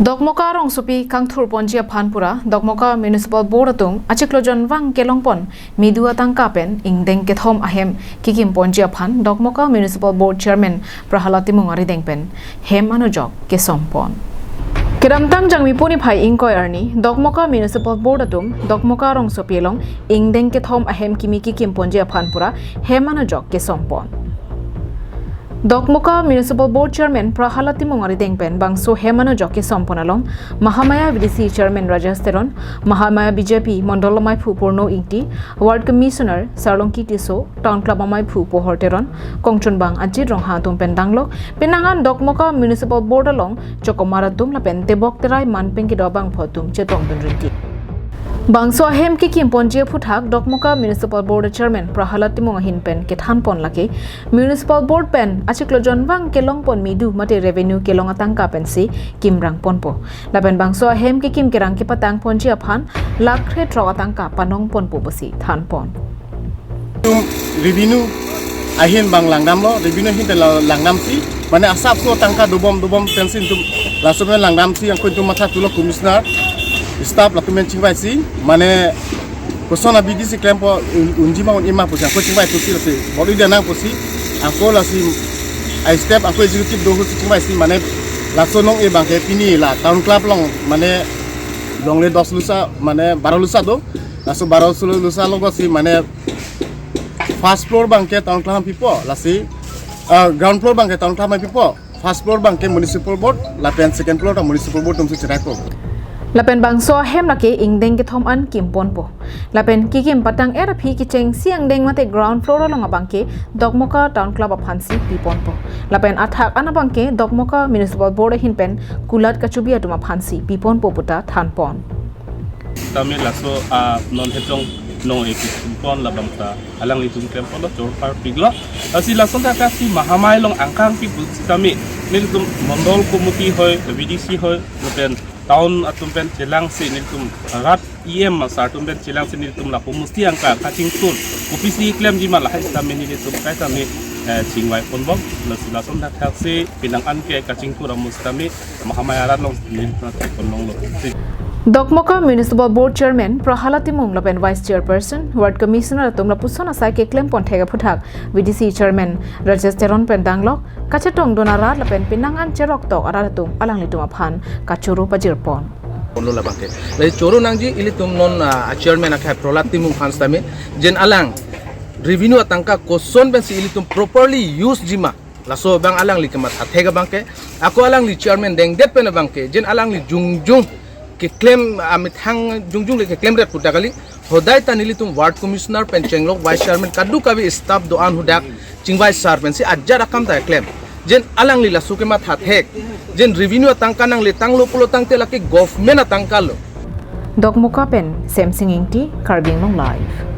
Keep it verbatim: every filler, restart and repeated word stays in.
Dokmoka rongsopi kangthur ponji aphan pura Dokmoka Municipal Board atum achiklo jonvang kelong pon midu atangka pen ingdeng kethom ahem kikim ponji aphan Dokmoka Municipal Board Chairman Prahalad Timung arideng pen hem anujok kesom pon. Kedamtang Jangmi puni phai ingkoi arni Dokmoka Municipal Board atum Dokmoka rongsopi along ingdeng kethom ahem kimi kikim ponji aphan pura hem anujok kesom pon. Dokmoka Municipal Board Chairman Prahalad Timung arideng pen bangso hem anujok kesom pon along Mahamaya V D C Chairman Rajesh Teron, Mahamaya B J P Mondol amaiphu Purno Ingti, Ward Commissioner Sarlongki Tisso, Town Club amaiphu Pohor Teron, kongchunbang Ajit Rongha atum pen danglok, penang an Dokmoka Municipal Board along chokomar atum lapen tebok terai manpeng kedo abangphu atum chetongdun rinti. Bangso ahem kikim ponji aphuthak Dokmoka Municipal Board Chairman Prahalad Timung ahin pen kethan pon lake Municipal Board pen achiklo jonvang kelong pon midu mate revenue kelong atangka pensi kimrang ponpo. Lapen bangso ahem kikim kerang kepatang ponji aphan lakh kre throk atangka panong ponpo pusi than pon. Itum revenue ahin bang langdamlo, revenue ahin pen la-, langdamsi, mane asapso tangka dobom dobom pensi itum laso pen langdamsi, angko itum matha thulo commissioner, staff latum pen chingvaisi, mane koson a-B D C klempo un-, unji ma un-e ma pusi, angko chingvai thusi lasi, bor-i dia nang pusi, angko lasi, a-staff angko executive do husi chingvaisi, mane laso nong-e abangke pini la Town Club along, mane longle dos lusa, mane baro lusa do, laso baro lusa along si, mane first floor abangke Town Club pipo, lasi, ah, ground floor abangke Town Club pipo, first floor abangke Municipal Board, lapen second floor ta Municipal Board atumsi cheraikpo. Lapen bangso ahem lake ingdeng kethom an kim ponpo. Lapen kikim patang er aphi kechengsi angdeng mate ground floor along abangke Dokmoka Town Club aphansi pi ponpo. Lapen athak an abangke Dokmoka Municipal Board ahin pen kulat kachobi atum aphansi pi ponpo puta than pon. Tame laso, ah, non hejong nong-e kisim pon labang ta alanglitum klem ponlo, chor parpiklo. Lasi lason thakthaksi Mahamaya along angkang pik bu sitame nelitum Mondol Committee hoi, V D C hoi, lapen town atum pen chelangsi nelitum rat E M asar atum pen chelangsi nelitum lapu musti angkang kachingthur kopisi klemji ma lahai sitame nelitum kaitame, eh, chingvai ponbom. Lasi lason thakthaksi penang an ke kachingthur amus sitame Mahamaya arat along nelitum thek ponlonglo. Dokmoka Municipal Board Chairman Prahalad Timung lapen Vice Chairperson, Ward Commissioner atum lapuson asai keklem pon thek aphuthak V D C Chairman Rajesh Teron pen danglok, kachetongdun arat lapen penang an cherok tok arat atum alanglitum aphan kachoro pajir pon. Ponlo labangke. Lasi choro nangji ilitum non, ah, Chairman akhai Prahalad Timung aphan sitame, jen alang revenue atangka koson pensi ilitum properly use ji ma. Laso abang alangli kematha thek abangke, ako alangli chairman dengdet pen abangke, jen alangli jongjong keklem, amethang jongjong le keklem ret puta kali, hodai ta nelitum ward commissioner pen chenglok vice chairman kadokave staff do-an hadak chingvai sar pensi ajat akam ta klem. Jen alangli laso kematha thek, jen revenue atangka nangle tanglo pulo tangte lake government atangka lo. Dokmoka pen Semsing Ingti, Karbi Anglong Live.